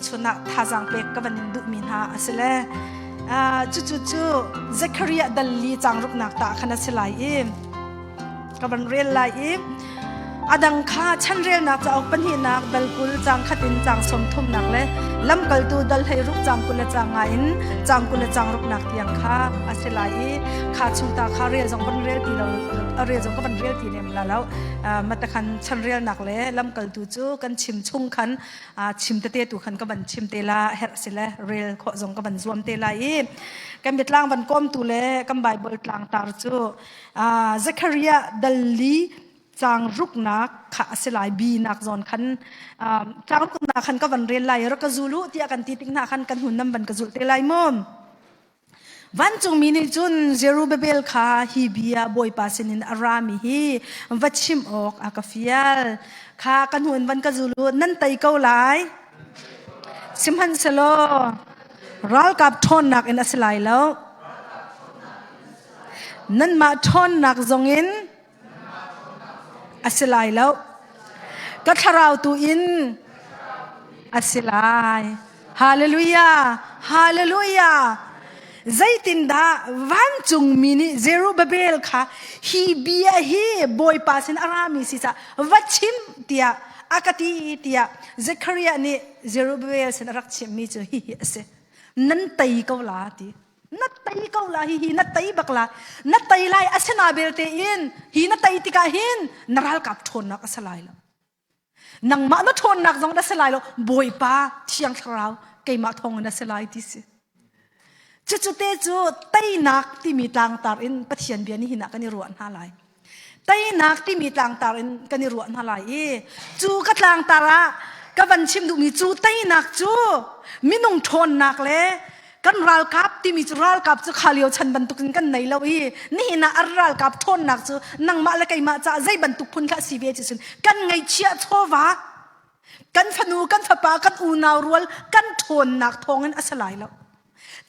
Tuchun ah thazaang pek ka van in duhmi hna a si le cucu cu Zekhariah dal li caang ruknak ta khan a si lai i ka van rel lai i a dang kha chanrelnak cauk pahnihnak dal 20 caang khat in caang sawm thumnak le lamkaltu dal 16 caang 20 le caang nga in caang 20 le caang ruknak tiang kha a si lai i kha chung ta kha rel zong van rel ti lo a rel zong ka van rel ti lem la lo matakhan chanrelnak le lamkaltu cu kan chim chung khan chim tete tu khan ka van chim te la herh si le rel khawh zong ka van zuam te lai i kan biatlang van kawm tu le kan Bible tlang tar cu Zechariah dal li caang ruknak kha a si lai bi nak zawn khan caang ruknak khan ka van rel lai rak ka zul u tiah kan ti tik hna khan kan hun nam van ka zul te lai mu Vancungmi nih cun Zerubbabel kha hi bia Bawipa sinin a rami hi va chim awk a ka fial. Kha ka hnu in van ka zul u, nan tei ko lai. Sihmanhsehlaw ralkap ṭhawnnak in a si lai lo. Nanmah ṭhawnnak zongin a si lai lo. Ka thlarau tu in a si lai. Hallelujah! Hallelujah! Zeitindah vancungmi nih Zerubbabel kha hi bia hi Bawipa sin a rami si caah va chim tiah a ka ti tiah Zekhariah nih Zerubbabel sin a rak chimmi cu hihi a si. Nan tei ko la ti. Na tei ko la hihi na tei bak la. Na tei lai asina belte in hi na tei tikah hin na ralkap ṭhawnnak a si lai lo. Nangmah na ṭhawnnak zong na si lai lo Bawipa Thiang Thlarau keimah thawng in na si lai ti si. Cucu te cu teinak timi tlangtar in Pathian bia nihin ah kan i ruah hna lai. Teinak timi tlangtar in kan i ruah hna lai i cu ka tlangtar ah ka van chim duhmi cu teinak cu minung ṭhawnnak le kan ralkap timi cu ralkap cu kha lio chan bantuk in kan nei lo i nihin ah an ralkap ṭhawnnak cu nangmah le keimah caah zei bantuk phun kha si ve ti cun kan ngeihchiah chawva kan fanu kan fapa kan unau rual kan ṭhawnnak thawngin a si lai lo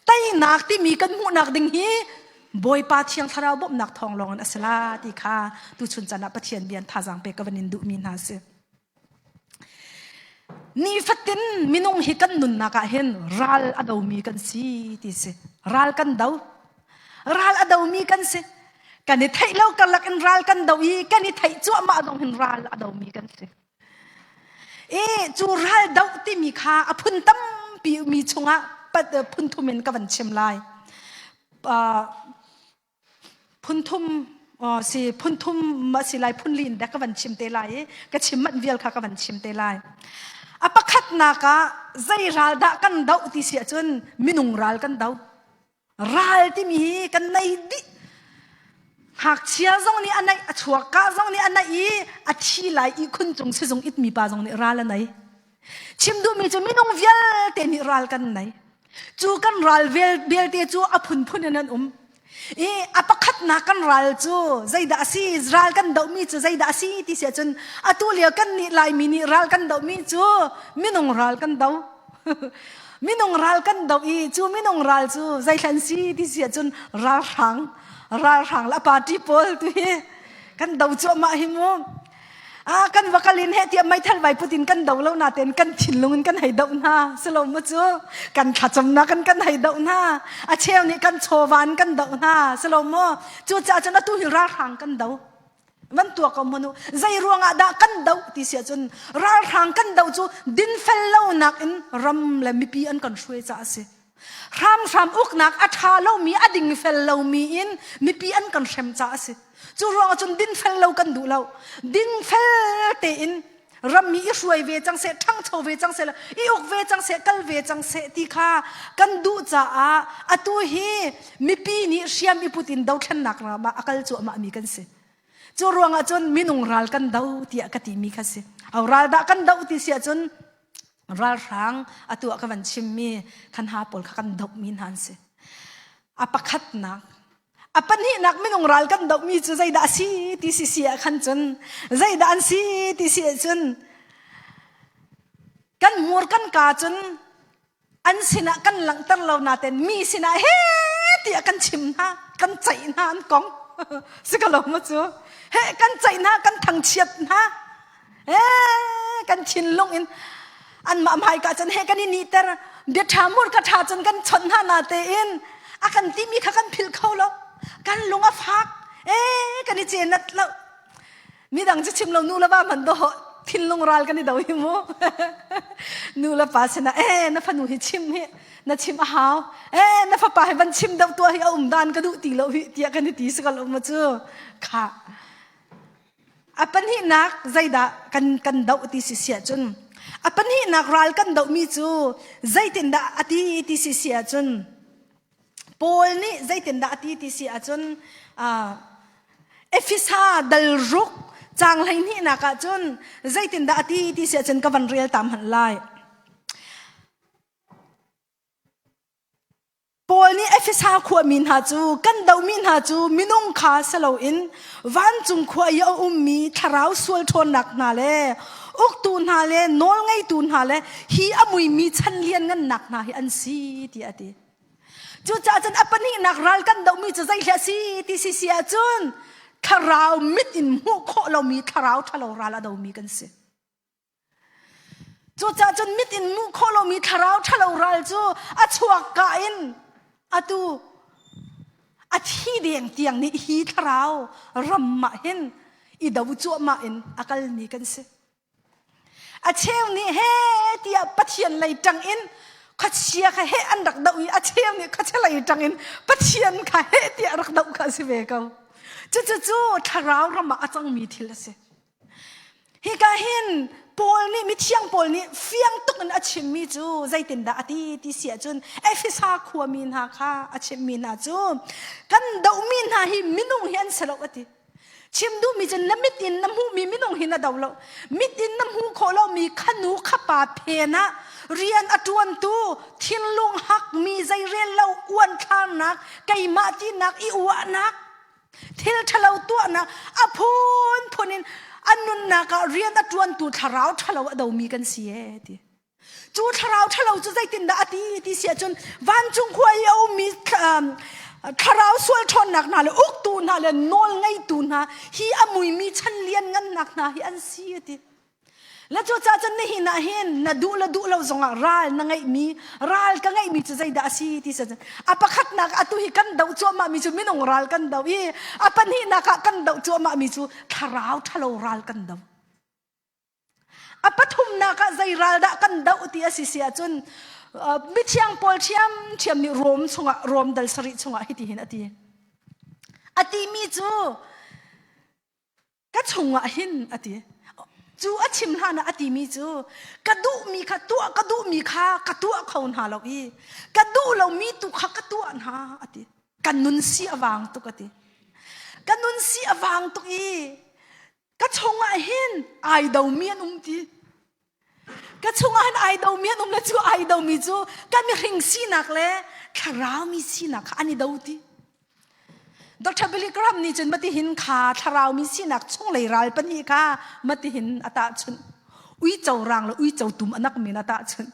teinak timi kan hmuhnak ding hi Bawipa Thiang Thlarau bawmhnak thawng lawng in a si la ti kha tuchun chan ah Pathian bian thazaang pe ka van in duhmi hna si. Nifatin minung hi kan nunnak ah hin ral a domi kan si ti si. Ral kan do. Ral a domi kan si. Kan i theih lo karlak in ral kan do i kan i theih cuahmah zong hin ral a domi kan si. E cu ral do timi kha a phun tampi mi chungah phun thum in ka van chim lai. Phunthum si phunthum ma si lai phunli in dek ka van chim te lai i ka chim manh vial kha ka van chim te lai. A pakhatnak ah zei ral dah kan doh ti si ahcun minung ral kan do. Ral timi hi kan nei dih. Ngakchia zong nih a neih, a chuakka zong nih a neih i a thi lai i khun cung sizung itmi pa zong nih ral a nei. Chim duhmi cu minung vialte nih ral kan nei. Cu kan ral vialte cu a phunphun in an um. I a pakhatnak kan ral cu zeidah a si, ral kan dohmi cu zeidah a si ti si ahcun atu lio kan nih Laimi nih ral kan dohmi cu minung ral kan do. minung ral kan do i cu minung ral cu zeithlan si ti si ahcun ralhrang ralhrang le a party pawl tu hi kan do cuahmah hi mu. Ah kan va kal in he tiah meithal vai put in kan do lo natein kan thinlung in kan hei doh hna silo mu cu kan thlacamnak in kan hei doh hna a cheu nih kan chawva in kan doh hna silo mu cucaah cun atu hi ralhrang kan do van tuak ko hmanu zei ruangah dah kan doh ti si ahcun ralhrang kan doh cu dinfel lonak in ram le mipi an kan hruai caah a si Hramhram uknak a ṭha lomi, a dingfel lomi in mipi an kan hrem caah a si. Cu ruangah cun dinfel lo kan duh lo. Dingfel tein rammi i hruai ve cang seh, ṭhangcho ve cang seh, i uk ve cang seh, kal ve cang seh ti kha kan duh caah atu hi mipi nih hriam i put in dothlennak ram ah a kal cuahmah mi kan si. Cu ruangah cun minung ral kan do tiah ka timi kha si. Au ral dah kan do ti si ahcun ralhrang atu ah ka van chimmi khan ha pawl kha kan dohmi hna an si. A pakhatnak a pahnihnak minung ral kan dohmi cu zeidah a si ti si si ah khan cun zeidah an si ti si ahcun kan hmur kan ka cun an sinah kan langhter lo naten mi sinah he tiah kan chim hna kan ceih hna an kong si ka lo ma cu he kan ceih hna kan thangchiat hna Eh, kan thinlung in. Anmah hmaika cun he kan i nihter bia ṭha murka ṭha cun kan chawnh hna na tein a kan timi kha kan philh kho lo. Kan lung a fak. Ee kan i cenat lo. Midang cu chim lo nu le va hmanh dawh thinlung ral kan i do hi mu. nu le pa sinah ee na fanu hi chim hi na chim a hau. Ee na fapa hi van chim deuh tuah hi a um dan ka duh ti lo hi tiah kan i ti si ko lo ma cu. Kha. A pahnihnak zeidah kan kan doh ti si siah cun a pahnihnak ral kan dohmi cu zeitindah a ti ti si siah cun Paul nih zeitindah a ti ti si ahcun uh, Efesa dal ruk caang hleihnihnak ah cun zeitindah a ti ti si ahcun ka van rel tam hmanh lai. Paul nih Efesa khuami hna cu kan dohmi hna cu minung kha si loin vancung khua i a ummi thlarau sual ṭhawnnak hna le uktu hna le nawlngeitu hna le hi a muimi chan lianngannak hna hi an si tiah a ti. Cucaah cun a pahnihnak ral kan dohmi cu zeihlah si ti si si ahcun thlarau mit in hmuh khawh lomi thlarau ṭhalo ral a domi kan si. Cucaah cun mit in hmuh khawh lomi thlarau ṭhalo ral cu a chuak ka in atu a thi deng tiang nih hi thlarau ram ah hin i do cuahmah in a kalmi kan si. A cheu nih he tiah Pathian lei ṭang in khuachia kha he an rak doh i a cheu nih khuachia lei ṭang in Pathian kha he tiah rak doh kha a si ve ko. Cucu cu thlarau ram ah a cangmi thil a si. Hika hin Paul nih mithiang Paul nih fiang tuk in a chimmi cu zeitindah a ti ti si ahcun Efesa khuami hna kha a chimmi hna cu kan dohmi hna hi minung hi an si lo a ti. Chim duhmi cu na mit in na hmuhmi minung hi na do lo. Mit in na hmuh khawh lomi khanu khapa phen ah rian a ṭuantu thinlung hakmi zeirel lo uanthlarnak keimah tinak i uahnak thil ṭhalo tuahnak a phunphun in an nunnak ah rian a ṭuantu thlarau ṭhalo a domi kan si ee ti. Cu thlarau ṭhalo cu zeitindah a ti ti si ahcun vancung khua i a ummi thlarau sual ṭhawnnak hna le uktu hna le nawl ngeitu hna hi a muimi chan lian ngannak hna hi an si a ti. Le cucaah cun nihin ah hin na duh le duh lo zongah ral na ngeihmi ral ka ngeihmi cu zeidah a si ti si a pakhatnak atu hi kan doh cuahmahmi cu minung ral kan doh i a pahnihnak ah kan doh cuahmahmi cu thlarau ṭhalo ral kan doh. A pathumnak ah zei ral dah kan doh ti a si si ahcun mithiang Paul ṭhiamṭhiam nih Rom chungah Rom dal sarih chungah hitihin a ti. A timi cu ka chungah hin a ti. Cu a chim hlan ah a timi cu ka duhmi kha tuah ka duhmi kha ka tuah kho hna lo i ka duh lomi tu kha ka tuah hna a ti. Ka nun si a vang tuk a ti. Ka nun si a vang tuk i Ka chungah hin ai domi an um ti. Ka chungah hin ai domi an um le cu ai domi cu ka mihring sinak le thlarau mi sinak kha an i do ti. Dr. Billy Graham nih cun matihin kha thlarau mi sinak chunglei ral pahnih kha matihin a tahchunh. Uico rang le uico tum anak min a tahchunh.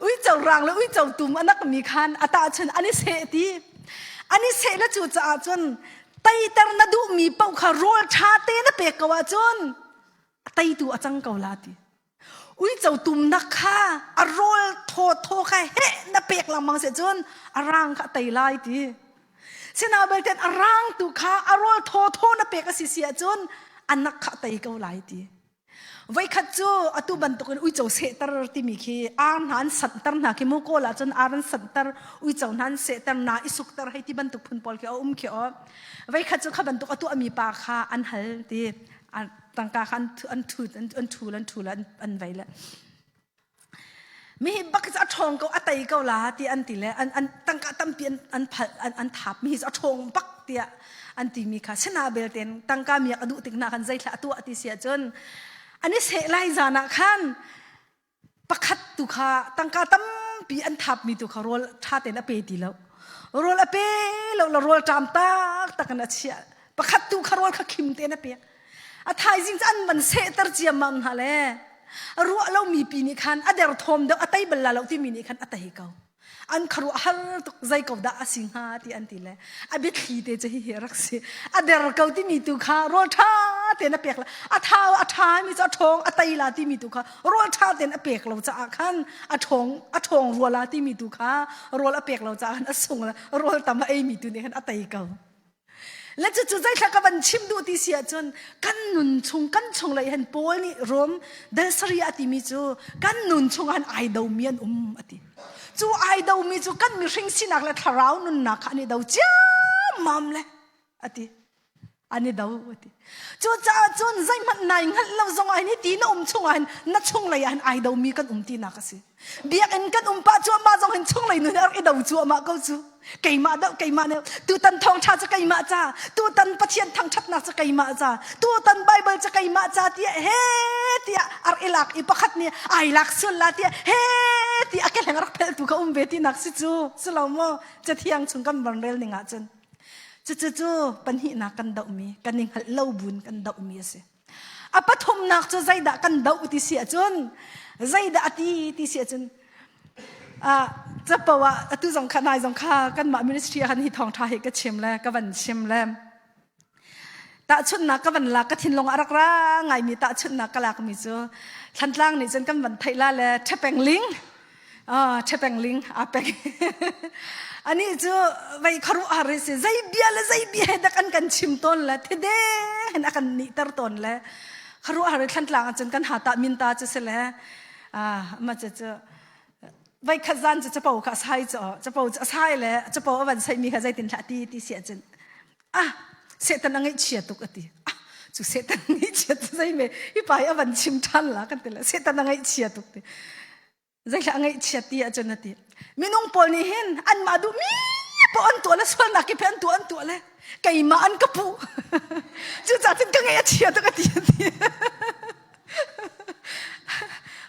Uico rang le uico tum a nakmi khan a tahchun an i seh ti. An i seh le cu caah cun teiter na duhmi paoh kha rawl ṭha te na pek ko ahcun a teitu a cang ko la ti. Uico tumnak kha a rawl thaw thaw kha heh na pek lengmang si cun a rang kha a tei lai ti. Sinain belte a rang tu kha a rawl thaw thaw na pek a si si ahcun a nak kha a tei ko lai ti. Voikhat cu atu bantukin uico sehter timi khi ar hna an sanhter hna khi mu kawl ahcun ar an sanhter uico hna an sehter na i sukter hei ti bantuk phun pawl khi a um khi aw. Voikhat cu kha bantuk a tuahmi pa kha an hal ti tangka kha an thu an thu an thu an an vei le Mi hi bak cu a ṭhawng ko a tei ko la ti an ti le an an tangka tampi an an phalh an an thap mi hi cu a ṭhawng bak tiah an timi kha sina belten tangka miak a duh tik hna khan zeithla a tuah ti si ahcun an i seh lai zan ah khan pakhat tu kha tangka tampi an thap mi tu kha rawl ṭha tein a pe ti lo rawl a pe lo la rawl ṭam tak tak in a chiah pakhat tu kha rawl kha khim tein a pek A thaizing cu an van sehter ciammam hna le ruah lomi pi nih khan a derthawm deuh a tei bal la lo timi nih khan a tei ko. An khuaruah har tuk zei ko dah a si hnga ti an ti le a biathli te cu hihi a rak si. A der ko timi tu kha rawl ṭha tein a pek la a thau a ṭha mi cu a ṭhawng a tei la timi tu kha rawl ṭha tein a pek lo caah khan a ṭhawng a ṭhawng rua la timi tu kha rawl a pek lo caah khan a sung la rawl tam a ei mi tu nih khan a tei ko. Le cucu zeithla ka van chim duh ti si ahcun kan nun chung kan chung lei hin Paul nih Rom dal sari a timi cu kan nun chung han ai domi an um a ti. Cu ai domi cu kan mihring sinak le thlarau nunnak kha an i do ciammam le a ti. An i do a ti. Cucaah cun zeihmanh nai hngalh lo zong ah hin hi ti na um chung ah hin na chung lei ah hin ai domi kan um tinak a si. Biakinn kan um pah cuahmah zong hin chunglei nun a rak i do cuahmah ko cu. Keimah deuh keimah deuh tutan thawngṭha cu keimah ca tutan Pathian thangṭhatnak cu keimah ca tutan Bible cu keimah ca tiah he tiah a rak i lak i pakhat nih ai lak sual la tiah he ti a kehleng rak pheltu ka um ve tinak si cu si lo maw cathiang chung kan van rel ning ahcun cucu cu pahnihnak kan dohmi kan i hngalh lo bun kan dohmi a si. A pathumnak cu zeidah kan doh ti si ahcun zeidah a ti ti si ahcun capo ah atu zong kha nai zong kha kanmah ministry ah khan hi thawngṭha hi ka chim le ka van chim le tahchunhnak ka van lak ka thinlung a rak ra ngaimi tahchunhnak ka lakmi cu Thlantlang nih cun kan van theih la le ṭhepeng ling ṭhepeng ling aa pek anih cu vei khuaruahhar hi si zei bia le zei bia he dak an kan chim tawn le thide hin a kan nihter tawn le khuaruahhar i thlantlang ahcun kan ha ta min ta cu si le ma cu cu vei khat zan cu capo kha a sai cu capo cu a sai le capo a van saimi kha zeitin hlah ti ti si ahcun ah Satan a ngaihchia tuk a ti ah cu Satan ngaihchia tu zei me hi pa hi a van chim ṭhan la kan ti le Satan a ngaihchia tuk ti zeihlah a ngaihchiat ti ahcun a ti minung pawl nih hin anmah duhmi poh an tuah le sualnak kip he an tuah an tuah le keimah an ka puh cucaah cun ka ngaih a chia tuk a ti a ti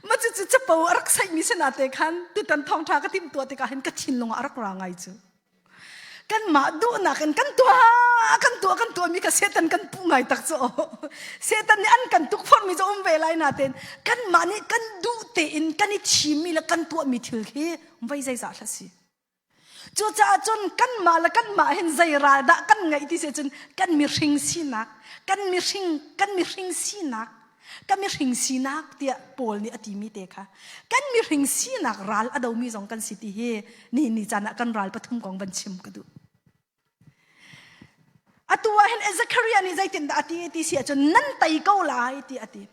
ma cu cu capo a rak saihmi sana te khan tutan thawngṭha ka timh tuah tikah hin ka thinlung ah a rak ra ngai cu Kanmah duhnak in kan tuah kan tuah kan tuahmi kha Satan kan puh ngai tak cu. Satan nih an kan tukforhmi cu um ve lai nain kanmah nih kan duh tein kan i thimmi le kan tuahmi thil khi voi zeizah hlah si. Cucaah cun kanmah le kanmah hin zei ral dah kan ngeih ti si cun kan mihring sinak kan mihring kan mihring sinak Ka mihring sinak tiah Paul nih a timi te kha kan mihring sinak ral a domi zong kan si ti hi nihin ni caan ah kan ral pathum kong van chim ka duh. Atu ah hin Zechariah nih zeitindah a ti ti si ahcun nan tei ko lai ti a ti.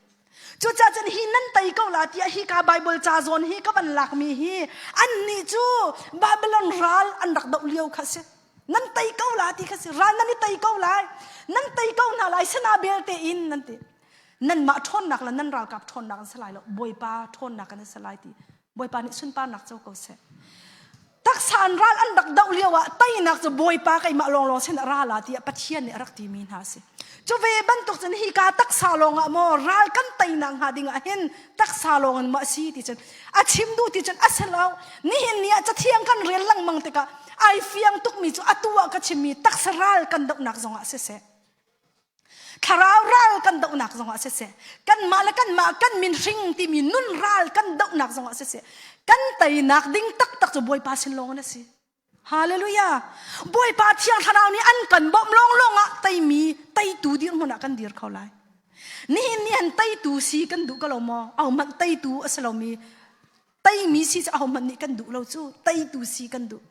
Cucaah cun hi nan tei ko la tiah hi ka Bible ca zawn hi ka van lakmi hi annih cu Babylon ral an rak doh lio kha si. Nan tei ko la ti kha si. Ral nan i tei ko lai. Nan tei ko hna lai sana belte in nan ti. Nanmah ṭhawnnak le nan ralkap ṭhawnnak an si lai lo. Bawipa ṭhawnnak an si lai ti. Bawipa nih sunparnak co ko seh. Taksa an ral an rak doh lio ah teinak cu Bawipa keimah lawnglawng sin a ra la tiah Pathian nih a rak timi hna a si. Cu ve bantuk cun hi ka taksa lawng ah maw ral kan teinak hnga ding ah hin taksa lawng in maw a si ti cun a chim duh ti cun a si lo. Nihin ni ah cathiang kan rel lengmang tikah ai fiang tukmi cu atu ah ka chimmi taksa ral kan dohnak zong ah siseh thlarau ral kan dohnak zongah siseh kanmah le kanmah kan min hring timi nun ral kan dohnak zongah siseh kan teinak ding taktak cu Bawipa sin lawng in a si Hallelujah Bawipa thiang thlarau nih an kan bawmh lawnglawng ah teimi teitu dirhmun ah kan dir kho lai nihin ni han teitu si kan duh ko lo maw ahohmanh teitu a si lomi teimi si cu ahohmanh nih kan duh lo cu teitu si kan duh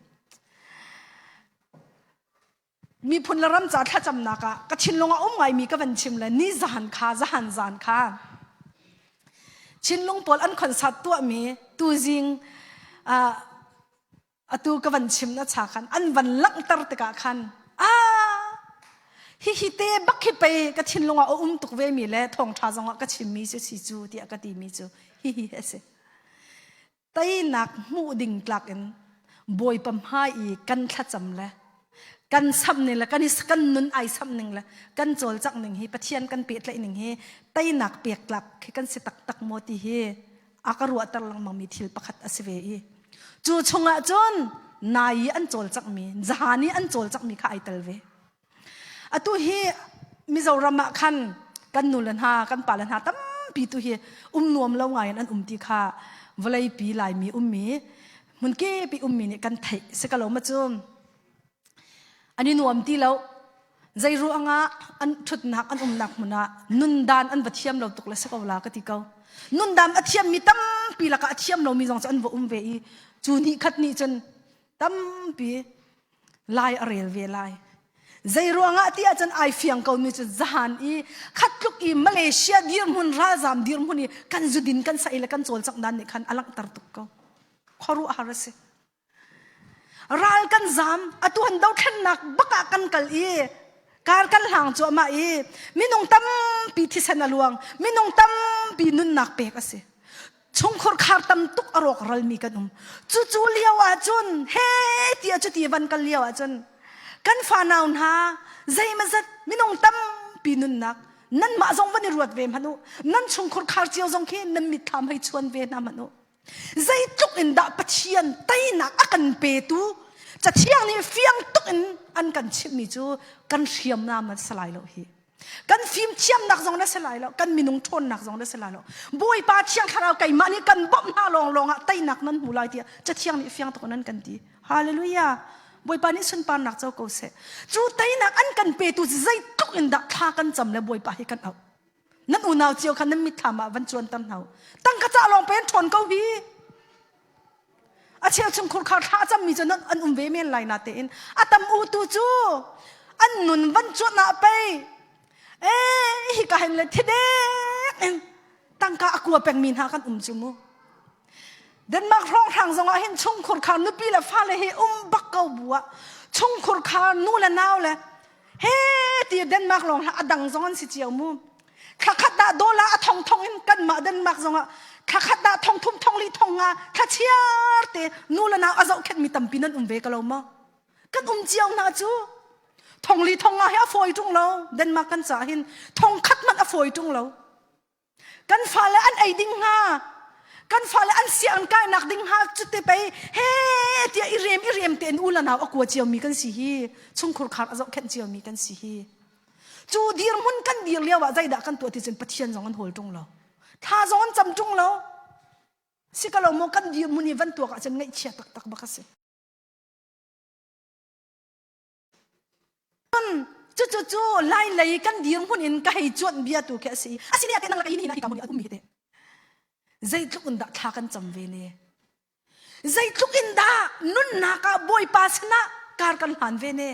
miphun le ram ca thlacamnak ah ka thinlung a um ngaimi ka van chim le ni zahan kha zahan zan kha Chinlung pawl an concert tuahmi tuzing atu ka van chim na cha khan an van langhter tikah khan ah hihi te bak hi pei ka thinlung ah a um tuk ve mi le thawngtha zong ah ka chimmi cu si cu tiah ka timi cu hihi a si Teinak hmuh ding tlak in Bawipa hmai i kan thlacam le kan samh ning le kan i kan nun ai samh ning le kan cawlcangh ning hi Pathian kan pehtlaih ning hi teinak pek tlak khi kan si taktak maw ti hi a ka ruahter lengmang mi thil pakhat a si ve i cu chungah cun nai i an cawlcangh mi zahan i an cawlcangh mi kha ai tel ve. Atu hi Mizoram ah khan kan nu le hna kan pa le hna tampi tu hi um nuam lo ngai in an um ti kha vawleipi Laimi ummi hmunkepi ummi nih kan theih si ka lo ma cu an i nuam ti lo. Zei ruangah an ṭhutnak an umnak hmun ah nundan an va thiam lo tuk le si ko la ka ti ko. Nundan a thiammi tampi lakah a thiam lomi zong cu an va um ve i cu nih khat nih cun tampi lai a rel ve lai. Zei ruangah ti ahcun ai fiang ko mi cu zahan i khat tluk i Malaysia dirhmun ralzam dirhmun i kan zudin kan sa le kan cawlcangh dan nih khan a langhter tuk ko. Khuaruahhar a si. Ral kan zam, atu han dothlennak bak ah kan kal i kar kan hlang cuahmah i minung tampi thisen a luang, minung tampi nunnak pek a si. Chungkhur khar tam tuk a rawk ralmi kan um. Cucu lio ahcun he tiah cuti van kal lio ahcun kan fanau hna zeimazat minung tampi nunnak nanmah zong van i ruat ve hmanh u. Nan chungkhur khar cio zong khi nan mitthlam hei chuan ve hna hmanh u. Zeitluk in dah Pathian teinak a kan petu Cathiang nih fiang tuk in an kan chimhmi cu kan hriamnam an si lai lo hi. Kan fimthiamnak zong na si lai lo, kan minung ṭhawnnak zong na si lai lo. Bawipa Thiang Thlarau keimah nih kan bawmh hna lawnglawng ah teinak nan hmu lai tiah Cathiang nih fiang tuk in an kan ti. Hallelujah. Bawipa nih sunparnak co ko seh. Cu teinak an kan petu zeitluk in dah thla kan cam le Bawipa hi kan auh. Nan unau cio kha nan mitthlam ah van cuanter hna u. Tangka cah lawng pen ṭhawn ko hi. A cheu chung khurkhar thla cammi cu an um ve men lai na tein a tam u tu cu an nun van cuan ah pei eh hi ka hin le thidek in tangka a kua pengmi hna kan um cu mu. Denmark hrawnghrang zong ah hin chungkhur khar nupi le fale hi um bak ko bu ah chungkhur khar nu le nau le he ti Denmark lawng hlah a dang zong an si cio mu thla khat dah dollar a thong thong in kanmah Denmark zong ah thla khat dah thong thum thong li thong nga thla chiar te nu le nau a zohkhenh mi tampi nan um ve ka lo maw kan um cio hna cu thong li thong nga hi a fawi ṭung lo Denmark kan ca hin thong khat hmanh a fawi ṭung lo Kan fale an ei ding hnga. Kan fale an sianginn kainak ding hnga cute pei he tiah i rem i rem tein u le nau a kua ciomi kan si hi chungkhur khar a zohkhenh ciomi kan si hi. Cu dirhmun kan dir lio ah zeidah kan tuah ti cun Pathian zong an hawl ṭung lo. Thla zong an cam ṭung lo. Si ka lo maw kan dirhmun hi van tuak ahcun ngaihchia taktak bak a si. Cucu cu lai lei kan dirhmun in ka hei cuanh bia tu khi a si. Asine ate nang laka hin hi ka mun a ummi te. Zeitluk in dah thla kan cam ve ne. Zeitluk in dah nunnak ah Bawipa sinah kar kan hlan ve ne.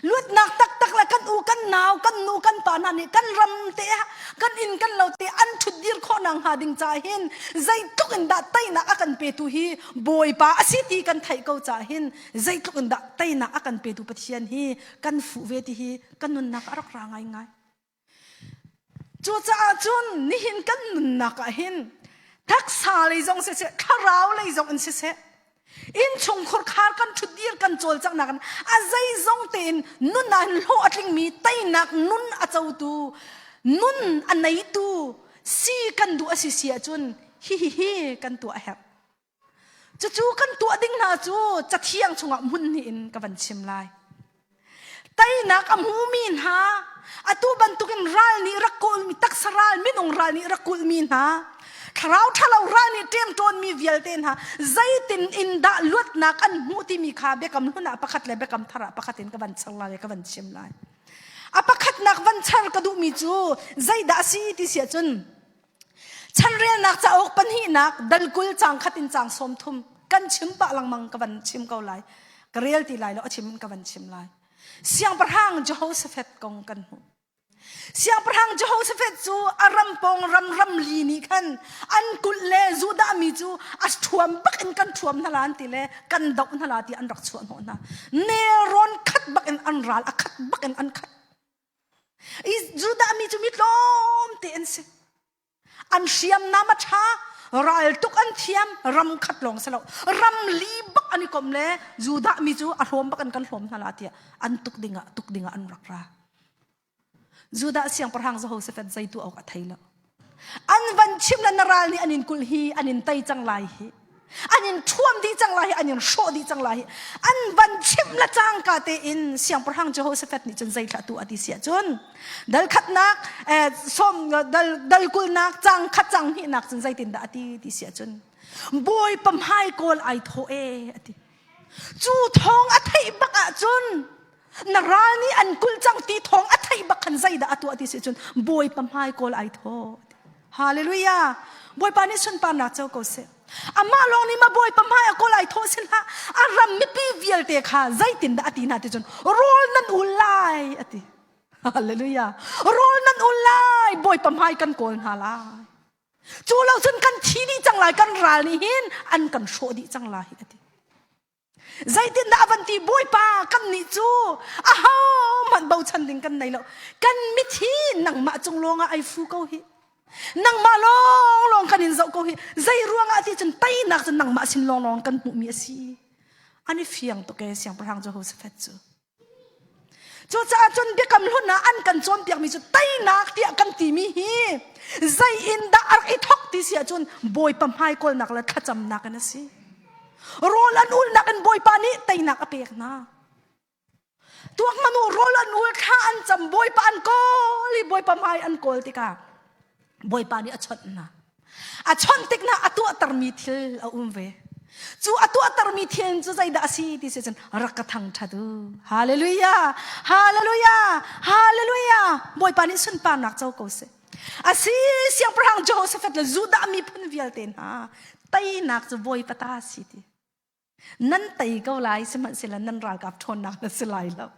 Luatnak taktak le kan u kan nau kan nu kan pa hna nih kan ram te ah kan inn kan lo te an ṭhut dir khawh nak hnga ding ca hin zeitluk in dah teinak a kan petu hi Bawipa a si ti kan theih ko ca hin zeitluk in dah teinak a kan petu Pathian hi kan fuh ve ti hi kan nunnak a rak ra ngaingai. Cucaah cun nihin kan nunnak ah hin taksa lei zong siseh thlarau lei zong in siseh innchungkhur khar kan ṭhutdir kan cawlcanghnak in a zeizong tein nun ah hin hlawh a tlingmi teinak nun a cotu nun a neitu si kan duh a si si ahcun hihihi kan tuah a herh. Cucu kan tuah ding hna cu cathiang chungah hmun hnih in ka van chim lai. Teinak a hmumi hna, atu bantukin ral nih rak kawlmi, taksa ral, minung ral nih rak kulhmi hna, thlarau ṭhalo ral nih ṭemṭawnmi vialte hna, zeitin in dah luatnak an hmuh timi kha biakam hlun ah pakhat le biakam thar ah pakhat in ka van char lai, ka van chim lai. A pakhatnak van char ka duhmi cu zeidah a si ti si ahcun Chanrelnak cauk pahnihnak dal 20 caang khat in caang 30 kan chim pah lengmang ka van chim ko lai. Ka rel ti lai lo a chim in ka van chim lai. Siangpahrang Jehoshaphat kong kan hmuh. Siangpahrang Jehoshaphat cu a ram pawng ram ram li nih khan an kulh le Judah mi cu a ṭhuam bak in kan ṭhuam hna la an ti le kan doh hna la ti an rak chuah hnawh hna. Nelrawn khat bak in an ral a khat bak in an khat. Judah mi cu mi tlawmte an si. An hriamnam a ṭha, raltuk an thiam, ram khat lawng si lo. Ram li bak an i kom le Judah mi cu a hlawm bak an kan hlawm hna la tiah an tuk dingah tuk dingah an rak ra. Judah siangpahrang Jehoshaphat zei tu awk a thei lo. An van chim le na ral nih an in kulh hi an in tei cang lai hi. An in ṭhuam dih cang lai hi an in hrawh dih cang lai hi. An van chimh le cangka tein siangpahrang Jehoshaphat nih cun zei thlah tu a ti si ahcun dal khatnak eh, som dal dal kulnak cang khat cang hnihnak cun zeitindah a ti ti si ahcun Bawipa hmai kawl ai thawh e a ti. Cu thawng a theih bak ahcun. Na ral nih an kulh cang ti thawng a theih bak khan zeidah a tuah ti si cun Bawipa hmai kawl ai thaw. Hallelujah. Bawipa nih sunparnak co ko seh. Amah lawng nih ma Bawipa hmai a kawl ai thawh sin hlah. A ram mipi vialte kha zeitindah a ti hna ti cun rawl nan ul lai a ti. Hallelujah. Rawl nan ul lai. Bawipa hmai kan kawl hna lai. Cu lo cun kan thi dih cang lai kan ral nih hin an kan hrawh dih cang lai a ti. Zeitindah a van ti Bawipa kan nih cu aho hmanh bochan ding kan nei lo. Kan mithi nangmah cung lawngah ai fu ko hi. Nangmah lawng lawng kan in zoh ko hi. Zei ruangah ti cun teinak cu nangmah sin lawng lawng kan hmuhmi a si. An i fiang tuk ee siangpahrang Jehoshaphat cu. Cucaah cun biakam hlun ah an kan cawnpiakmi cu teinak tiah kan timi hi zei in dah a rak i thok ti si ahcun Bawipa hmai kawlnak le thlacamnak in a si. Rawl an ulnak in Bawipa nih teinak a pek hna. Tuak manu rawl an ul thla an cam Bawipa an kawl i Bawipa hmai an kawl tikah Bawipa nih a chawnh hna. A chawnh tik hna a tuahtermi thil a um ve. Cu a tuahtermi thil cu zeidah a si ti si cun rak ka thangṭhat u. Hallelujah! Hallelujah! Hallelujah! Bawipa nih sunparnak co ko seh. A si siangpahrang Jehoshaphat le Judah miphun vialte hna teinak cu Bawipa ta a si ti. Nan tei ko lai sihmanhsehlaw nan ralkap ṭhawnnak na si lai lo.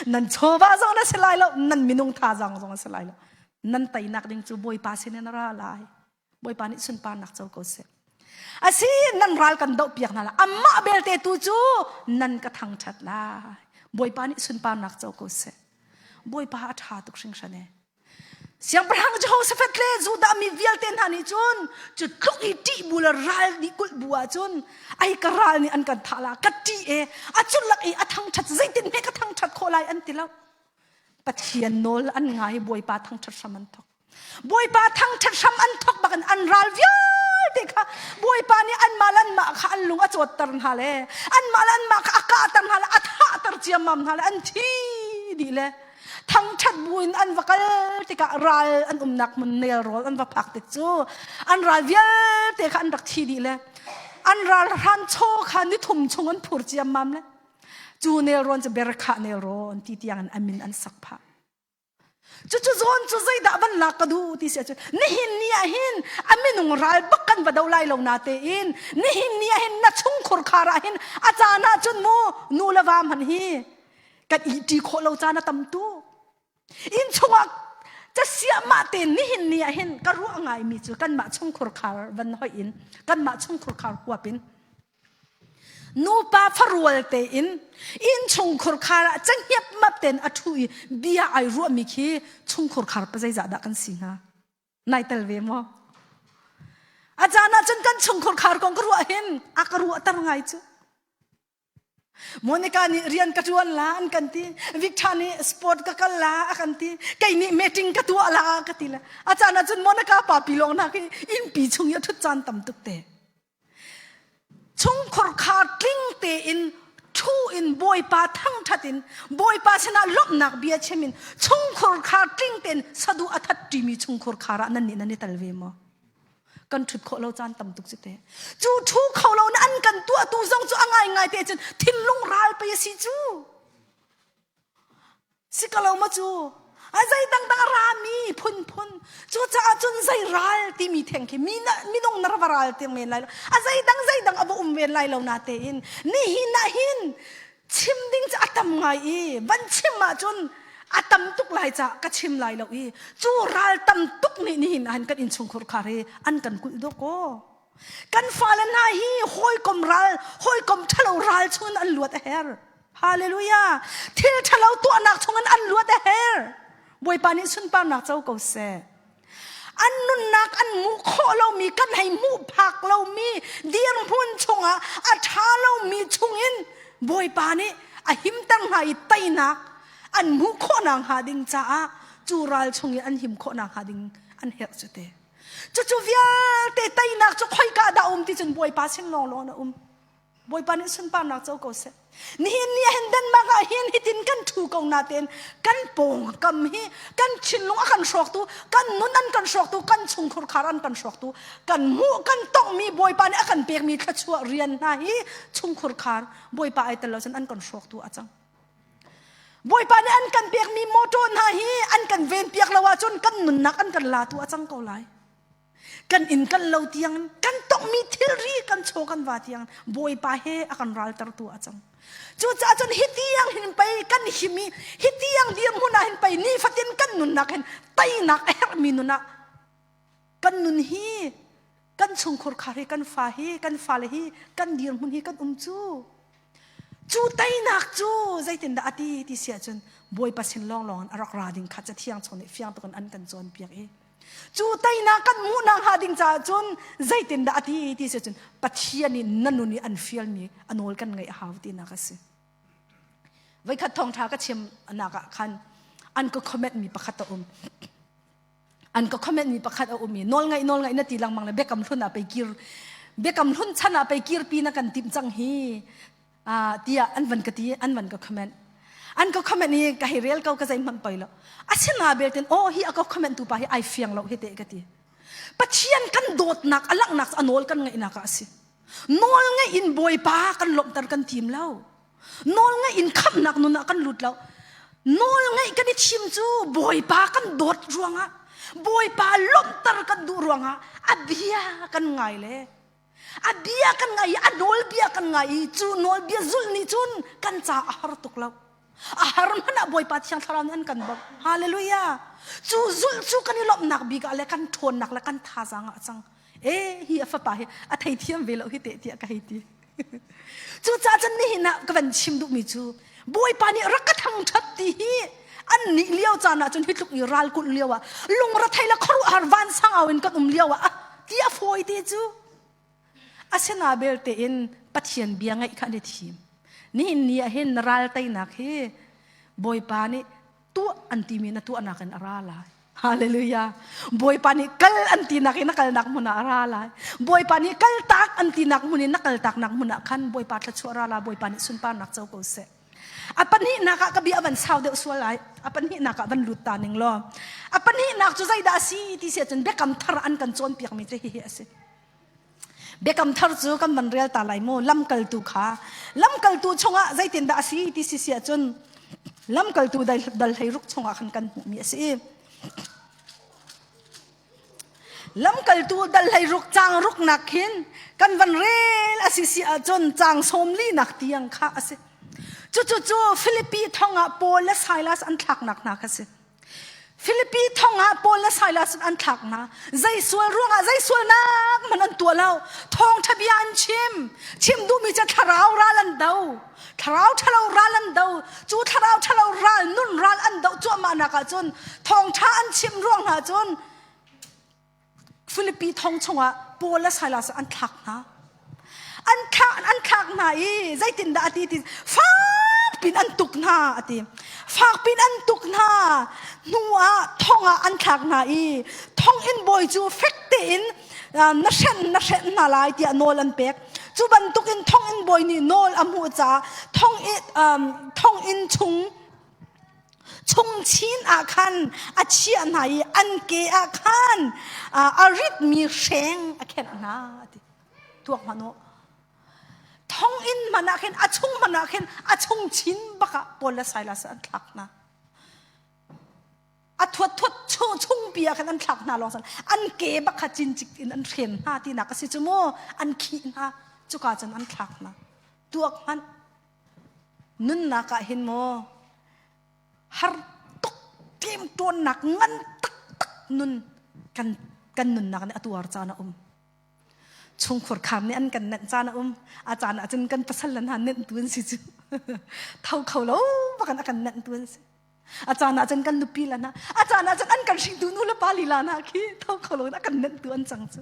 Nan chawva zong na si lai lo, nan minung thazaang zong a si lai lo. Nan teinak ding cu Bawipa sin in a ra lai. Bawipa nih sunparnak co ko seh. Asi nan ral kan doh piak hna lai. Amah belte tu cu nan ka thangṭhat lai. Bawipa nih sunparnak co ko seh. Bawipa a ṭha tuk hringhran e. Siangpahrang Jehoshaphat le Judah mi vialte hna nih cun cu tluk i ṭih bu le ral nih kulh bu ah cun ai ka ral nih an kan thah la ka ṭih e a culak i a thangṭhat zeitin hme ka thangṭhat khawh lai an ti lo. Pathian nawl an ngai Bawipa thangṭhat hram an thok. Bawipa thangṭhat hram an thok bakin an ral vialte kha Bawipa nih anmah le anmah kha an lung a cawtter hna le anmah le anmah kha a kahter hna le a thahter ciammam hna le an thi dih le thangṭhat buin an va kal tikah ral an umnak hmun nelrawl an va phak tik cu an ral vialte kha an rak thi dih le an ral hran chaw kha nithum chung an phur ciammam le cu nelrawn cu Berekhah nelrawn ti tiang in a min an sak phah. Cucu zawn cu zeidah van lak ka duh ti si ahcun nihin ni ah hin a minung ral bak kan va do lai lo na tein nihin ni ah hin na chungkhur khar ah hin a caan ah cun mu nu le va hmanh hi kan ihṭi khawh lo caan a tam tuk. Inn chungah casiahmah te nihin ni ah hin ka ruah ngaimi cu kanmah chungkhur khar van hoih in kanmah chungkhur khar huap in nupa farual tein inn chungkhur khar ah canghiap map tein a ṭhu i bia ai ruahmi khi chungkhur khar pa zeizah dah kan si hnga? Nai tel ve maw? A caan ah cun kan chungkhur khar kong ka ruah hin a ka ruahter ngai cu. Monica nih rian ka ṭuan la an kan ti. Victor nih sport ka kal la a kan ti. Kei nih meeting ka tuah la ka ti le. A caan ah cun Monica pa pi lawng hna khi innpi chung i a ṭhut caan tam tuk te. Chungkhur khar tling tein ṭhu in Bawipa thangṭhat in Bawipa sinah lawmhnak bia chim in chungkhur khar tling tein saduh a that ṭimi chungkhur khar ah nan nih nan i tel ve maw? Kan ṭhut khawh lo caan tam tuk cu te. Cu ṭhu kho lo na an kan tuahtu zong cu a ngaingai te cun thinlung ral pei a si cu. Si ka lo ma cu. A zei dangdang a rami phunphun. Cucaah cun zei ral timi theng khi mi na, minung na va ral tiang men lai lo. A zei dang zei dang a va um ven lai lo na tein. Nihin ah hin chim ding cu a tam ngai i van chim ahcun a tam tuk lai ca ka chim lai lo i cu ral tam tuk nih nihin ah hin kan innchungkhur khar hi an kan kulh dawk aw. Kan fale hna hi hawikom ral, hawikom ṭhalo ral chungin an luat a herh. Hallelujah! Thil ṭhalo tuahnak chungin an luat a herh. Bawipa nih sunparnak co ko seh. An nunnak an hmuh khawh lomi, kan hei hmuh phak lomi dirhmun chungah a ṭha lomi chungin Bawipa nih a himter hna i teinak an hmuh khawhnak hnga ding caah cu ral chung i an him khawhnak hnga ding an herh cu te. Cucu vialte teinak cu khoika dah um ti cun Bawipa sin lawnglawng na um. Bawipa nih sunparnak co ko seh. Nihin ni ah hin Denmark ah hin hitin kan ṭhu ko natein kan pawngkam hi kan thinlung a kan hrawktu, kan nun an kan hrawktu, kan chungkhur khar an kan hrawktu, kan hmuh kan tonghmi Bawipa nih a kan pekmi thluachuah rian hna hi chungkhur khar Bawipa ai tel lo cun an kan hrawktu a cang. Bawipa nih an kan pekmi motor hna hi an kan venpiak lo ahcun kan nunnak an kan latu a cang ko lai. Kan inn kan lo tiang kan tongmi thilri kan chaw kan va tiang Bawipa he a kan raltertu a cang. Cucaah cun hi tiang hin pei kan him i hi tiang dirhmun ah hin pei nifatin kan nunnak hin teinak a herhmi nun ah kan nun hi kan chungkhur khar hi kan fa hi kan fale hi kan dirhmun hi kan um cu cu teinak cu zeitindah a ti ti si ahcun Bawipa sin lawnglawng in a rak ra ding kha cathiang chung nih fiang tuk in an kan cawnpiak i cu teinak kan hmuhnak hnga ding caah cun zeitindah a ti ti si ahcun Pathian nih na nun i an fialmi a nawl kan ngaih a hau tinak a si. Voikhat thawngṭha ka chim nak ah khan an ka comment mi pakhat a um. An ka comment mi pakhat a um i nawl ngaih nawl ngaih na ti lengmang le biakam hlun ah pei kir biakam hlun chan ah pei kirpi na kan timh cang hi tiah an van ka ti an van ka comment an ka comment i ka hei rel ko ka zei hmanh poi lo asina belten oh hi a ka comment tu pa hi ai fiang lo hi te ka ti Pathian kan dawtnak a langhnak a nawl kan ngaihnak ah a si nawl ngaih in bawipa kan lawmhter kan tim lo nawl ngaih in khamhnak nun ah kan lut lo nawl ngaih kan i thim cu bawipa kan dawt ruangah bawipa lawmhter kan duh ruangah a bia kan ngai le A bia kan ngai i a nawlbia kan ngai i cu nawlbia zulh nih cun kan ca a har tuk lo. A har hmanh ah Bawipa Thiang Thlarau nih an kan bawmh. Hallelujah. Cu zulh cu kan i lawmhnak bik ah le kan ṭhawnnak le kan thazaang ah a cang. E hi a fapa hi a theithiam ve lo hi teh tiah ka hei ti. Cucaah cun nihin ah ka van chim duhmi cu Bawipa nih rak ka thangṭhat ti hi an nih lio caan ah cun hi tluk i ral kulh lio ah lungrethei le khuaruahhar vansang au in kan um lio ah ti a fawi te cu asina belte in Pathian bia ngaih kha an i thim. Nihin ni ah hin na ral teinak hi Bawipa nih tuah an timi na tuahnak in a ra lai. Hallelujah. Bawipa nih kal an tinak in na kalnak hmun ah a ra lai. Bawipa nih kal tak an tinak hmun in na kal taknak hmun ah khan Bawipa thluachuah ra la Bawipa nih sunparnak co ko seh. A pahnihnak ah ka bia van sau deuh sual lai. A pahnihnak ah van lut ta ning law. A pahnihnak cu zeidah a si ti si ahcun biakam thar an kan cawnpiakmi cu hihi a si. Biakam thar cu kan van rel ta lai mu lamkaltu kha lamkaltu chungah zeitindah a si ti si si ahcun lamkaltu dal hleiruk chungah khan kan hmuhmi a si. Lamkaltu dal hleiruk caang ruknak khin kan van rel a si si ahcun caang sawmli nak tiang kha a si. Cucu cu Filipi thong ah Paul le Silas an thlaknak hna kha si. Filipi thong ah Paul le Silas an thlak hna. Zei sual ruangah zei sualnak man an tuah lo. Thawngṭha bia an chim. Chim duhmi cu thlarau ral an do. Thlarau ṭhalo ral an do. Cu thlarau ṭhalo ral nun ral an doh cuahmah nak ah cun thawngṭha an chim ruang hna cun Filipi thong chungah Paul le Silas an thlak hna. An thlak an thlak hna i zeitindah a ti ti fak pin an tuk hna a ti. Fak pin an tuk hna hnu ah thong ah an thlak hna i thonginn bawi cu fek tein na hrenh na hrenh hna lai tiah nawl an pek. Cu bantukin thonginn bawi nih nawl a hmuh caah thonginn thonginn chung Chungchin ah khan a chiah hna i an ke ah khan a ritmi hreng a khenh hna ti tuak hmanh u thonginn hmanh ah khin a chung hmanh ah khin a chungchin bak ah Paul le Silas an thlak hna a thuat thuat chung chungpi ah khan an thlak hna lawng san an ke bak kha cincik in an hren hna tinak a si cu mu an khih hna cuka cun an thlak hna tuak hmanh Nunnak ah hin maw har tuk ṭemṭawnnak ngan taktak nun kan kan nunnak nih a tuar caan a um. Chungkhur kham nih an kan nenh caan a um. A caan ah cun kan pasal le hna nenhtu an si cu. Tho kho lo bakin a kan nenhtu an si. A caan ah cun kan nupi le hna, a caan ah cun an kan hringtu nu le pa lila hna khi tho kho lo in a kan nenhtu an cang cu.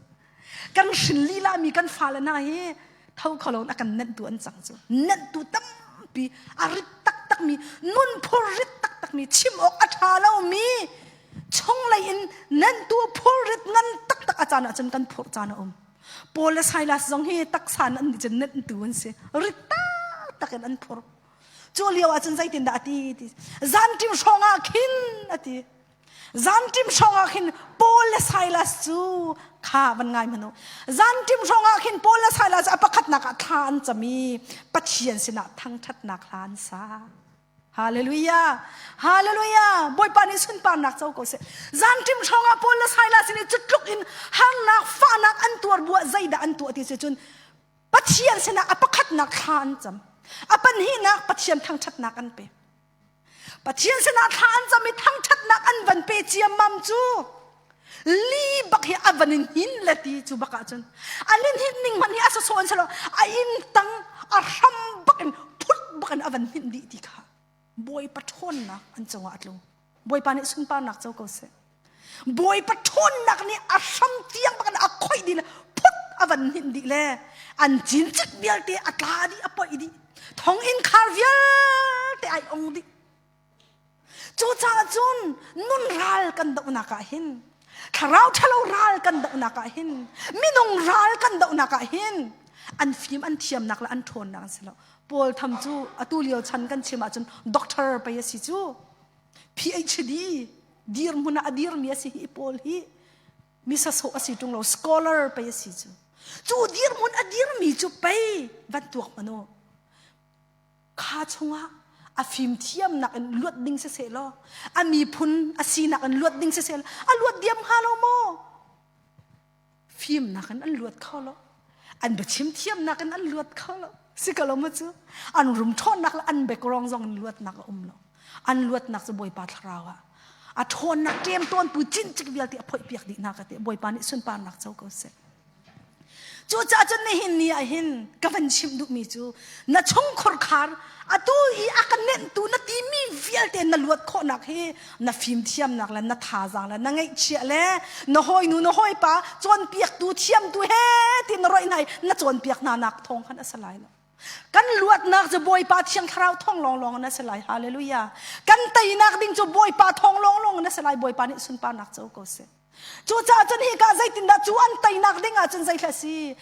Kan hrin lila mi kan fale hna hi tho kho lo in a kan nenhtu an cang cu. Nenhtu tampi a rit taktak mi, nun phur rit taktak mi, chim awk a ṭha lo mi, chunglei in nenhtu phurrit ngan taktak a caan ah cun kan phurh caan a um. Paul le Silas zong hi taksa in an nih cun nenhtu an si. Rit taktak in an phur. Cu lio ah cun zeitindah a ti ti zanṭim hrawng ah khin a ti zanṭim hrawng ah khin Paul le Silas cu kha van ngai hmanh u zanṭim hrawng ah khin Paul le Silas a pakhatnak ah thla an cam i Pathian sinah thangṭhatnak hla an sa. Hallelujah. Hallelujah. Bawipa nih sunparnak co ko seh. Zanṭim hrawng ah Paul le Silas nih cutluk in harnak fahnak an tuar buah zeidah an tuah ti si cun Pathian sinah a pakhatnak thla an cam. A pahnihnak Pathian thangṭhatnak an pe. Pathian sinah thla an cam i thangṭhatnak an van pe ciammam cu li bak hi a van in hin le ti cu bak ahcun an in hin ning hmanh hi a sawsawh an si lo a inn tang a hram bak in phut bak in a van hinh dih ti kha Bawipa ṭhawnnak an cungah a tlu Bawipa nih sunparnak co ko seh Bawipa ṭhawnnak nih a hram tiang bak in a khoih dih le phut a van hninh dih le an cincik vialte a tla dih a poih dih thonginn khar vialte ai ong dih Cucaah cun nun ral kan dohnak ah hin thlarau ṭhalo ral kan dohnak ah hin minung ral kan dohnak ah hin an fim an thiamnak le an ṭhawnnak an si lo. Paul tham cu atu lio chan kan chim ahcun doctor pei a si cu PhD dirhmun ah a dirmi a si hi Paul hi misasawh a si ṭung lo scholar pei a si cu cu dirhmun a dirmi cu pei van tuak hmanh u kha chungah a fimthiamnak in luat ding siseh law a miphun a sinak in luat ding siseh law a luat diam hnga lo maw fimnak in an luat kho lo an biachim thiamnak in an luat kho lo si ko lo maw cu an rum ṭhawnnak le an background zong in luatnak a um lo an luatnak cu Bawipa thlarau ah a ṭhawnnak ṭemtawn pu cincik vialte a phoih piak dih hna ka ti Bawipa nih sunparnak co ko seh Cucaah cun nihin ni ah hin ka van chimh duhmi cu na chungkhur khar atu i a ka nenhtu na timi vialte na luat khawhnak hi na fimthiamnak le na thazaang le na ngeihchiah le na hawinu na hawipa cawnpiaktu thiamtu he ti na roih hna i na cawnpiak hna nak thawng khan a si lai lo. Kan luatnak cu Bawipa Thiang Thlarau thawng lawnglawng in a si lai. Hallelujah. Kan teinak ding cu Bawipa thawng lawnglawng in a si lai. Bawipa nih sunparnak co ko seh. Cucaah cun hika zeitindah cu an teinak ding ahcun zeithla si?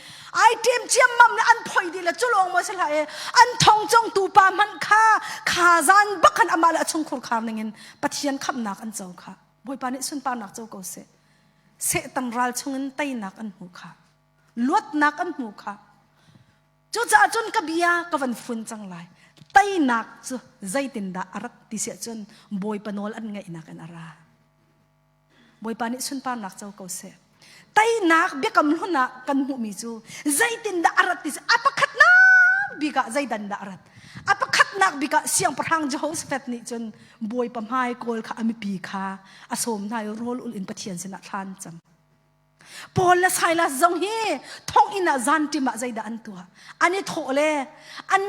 Ai ṭem ciammam le an phoi dih le cu lawng maw si hlah e an thong congtu pa hmanh kha kha zan bak khan amah le a chungkhur khar ningin Pathian khamhnak an co kha. Bawipa nih sunparnak co ko seh. Satan ral chungin teinak an hmu kha. Luatnak an hmu kha. Cucaah cun ka bia ka van fun cang lai. Teinak cu zeitindah a rat ti siah cun Bawipa nawl an ngaihnak in a ra. Bawipa nih sunparnak co ko seh. Teinak biakam hlun ah kan hmuhmi cu zeitindah a rat ti a pakhatnak bik ah zeidan dah a rat. A pakhatnak bik ah siangpahrang Jehoshaphat nih cun Bawipa hmai kawl kha a mipi kha a sawm hna i rawl ul in Pathian sinah thla an cam. Paul le Silas zong hi thonginn ah zanṭim ah zeidah an tuah? An i thawh le an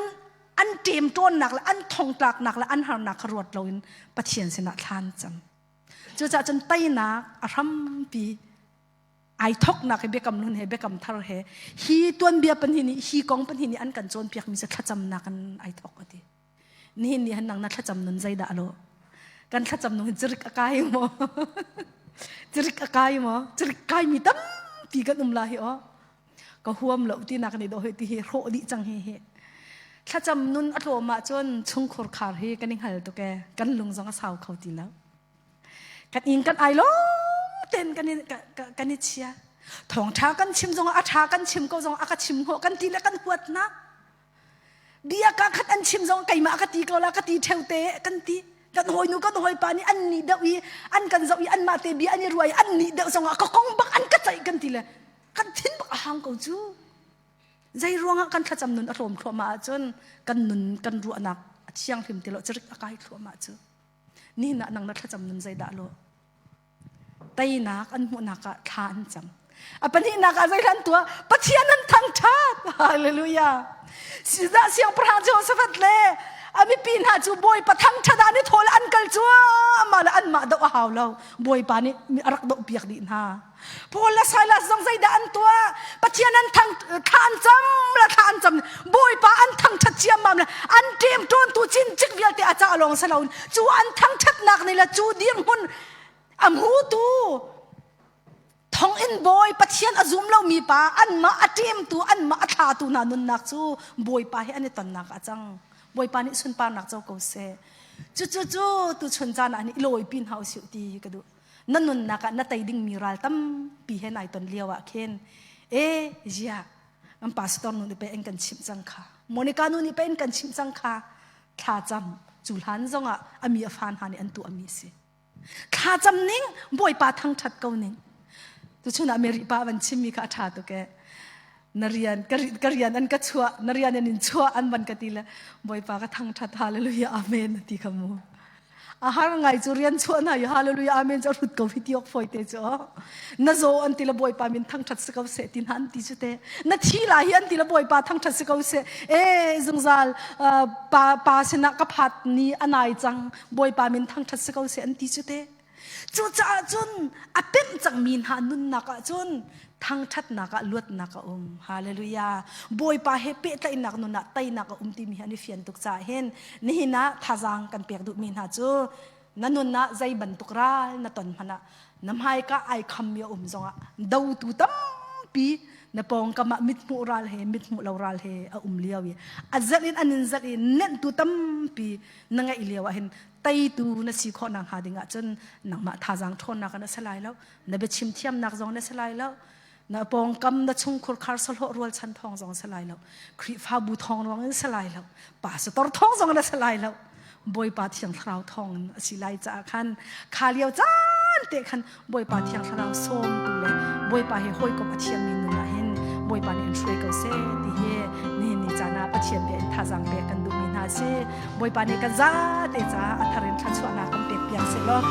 an ṭemṭawnnak le an thongtlaknak le an harnak kha ruat loin Pathian sinah thla an cam. Cucaah cun teinak a hrampi ai thoknak hi biakam hlun he biakam thar he hi tuanbia pahnih nih hi kong pahnih nih an kan cawnpiakmi cu thlacamnak in ai thok a ti. Nihin ni han nang na thlacam nun zeidah alo? Kan thlacam nun hi cirik a kai maw? cirik a kai maw? Cirik kai mi tampi kan um la hi aw. Ka huam lo ti nak nih do hi ti hi hrawh dih cang hi hi. Thlacam nun a tlawm ahcun chungkhur khar hi kan i hngal tuk e kan lung zong a sau kho ti lo. Kan inn kan ai lo ten kan i kan i chia. Thawngṭha kan chim zong a ṭha kan chim ko zong a ka chim hnawh kan ti le kan huat na. Bia ka khat an chim zong keimah ka ti ko la ka ti ṭheu te kan ti. Kan hawinu kan hawipa nih an nih deuh i an kan zoh i anmah te bia an i ruai an nih deuh zong ah ka kong bak an ka ceih kan ti le kan thin bak a hang ko cu. Zei ruangah kan thlacam nun a hlawm thluahmah ahcun kan nun kan ruahnak a thianghlim ti lo cirik a kai thluahmah cu. Nihin ah nang na thlacam nun zeidah lo? Teinak an hmuhnak ah thla an cam. A pahnihnak ah zeihlan tuah? Pathian an thangṭhat. Hallelujah. Sizah siangpahrang Jehoshaphat le a mipi hna cu Bawipa thangṭhat ah an i thawl an kal cuahmah le anmah doh a hau lo. Bawipa nih a rak dohpiak dih hna. Paul le Silas zong zeidah an tuah? Pathian an thang thla an cam le thla an cam. Bawipa an thangṭhat ciammam le an ṭemṭawntu cincik vialte a cah lawng si loin cu an thangṭhatnak nih le cu dirhmun a hmutu thonginn bawi Pathian a zum lomi pa anmah a ṭemtu anmah a thlatu hna nunnak cu Bawipa he an i tonnak a cang. Bawipa nih sunparnak co ko seh. Cucu cu tuchun caan ah nih i lawipi hna usih ti ka duh. Na nunnak ah na tei dingmi ral tampi he nai ton lio ah khin e zia kan pastor nu nih pei an kan chimh cang kha Monica nu nih pei an kan chimh cang kha thla cam. Cu hlan zongah a mi a fa hna nih an tuahmi a si. Thlacam ning Bawipa thangṭhat ko ning. Tuchun ah Mary pa van chimmi kha a ṭha tuk ee. Na rian ka rian an ka chuah na rian an in chuah an van ka ti le Bawipa ka thangṭhat hallelujah amen ti kha mu. A har ngai cu rian chuah na i hallelujah amen cu a hrut ko hi ti awk fawi te cu na zaw an ti le Bawipa min thangṭhat si ko seh ti hna an ti cu te na thi lai hi an ti le Bawipa thangṭhat si ko seh e zungzal pa pa sinah ka phat ni a nai cang Bawipa min thangṭhat si ko seh an ti cu te. Cucaah cun a pemh cangmi hna nunnak ah cun thangṭhatnak ah luatnak a um. Hallelujah. Bawipa he pehtlaihnak nun ah teinak a um timi hi an i fian tuk caah hin nihin ah thazaang kan pek duhmi hna cu na nun ah zei bantuk ral na ton hmanh ah na hmaika ai khammi a um zongah dotu tampi na pawngkam ah mithmuh ral he mithmuh lo ral he a um lio i a zelh in an in zelh i nenhtu tampi na ngeih lio ah hin teitu na si khawh nak hnga ding ah cun nangmah thazaang ṭhawnnak na si lai lo na biachim thiamnak zong na si lai lo na pawngkam na chungkhur khar sahlawh rualchan thawng zong si lai lo Khrihfabu thawng ruang in si lai lo pastor thawng zong na si lai lo Bawipa Thiang Thlarau thawng in a si lai caah khan kha lio caan te khan Bawipa Thiang Thlarau sawmtu le Bawipa he hawikom a thiammi nun ah hin Bawipa nih in hruai ko seh ti hi nihin ni caan ah Pathian bia in thazaang pek kan duhmi hna si. Bawipa nih kan zate caah a thar in thluachuahnak kan pek piak seh law.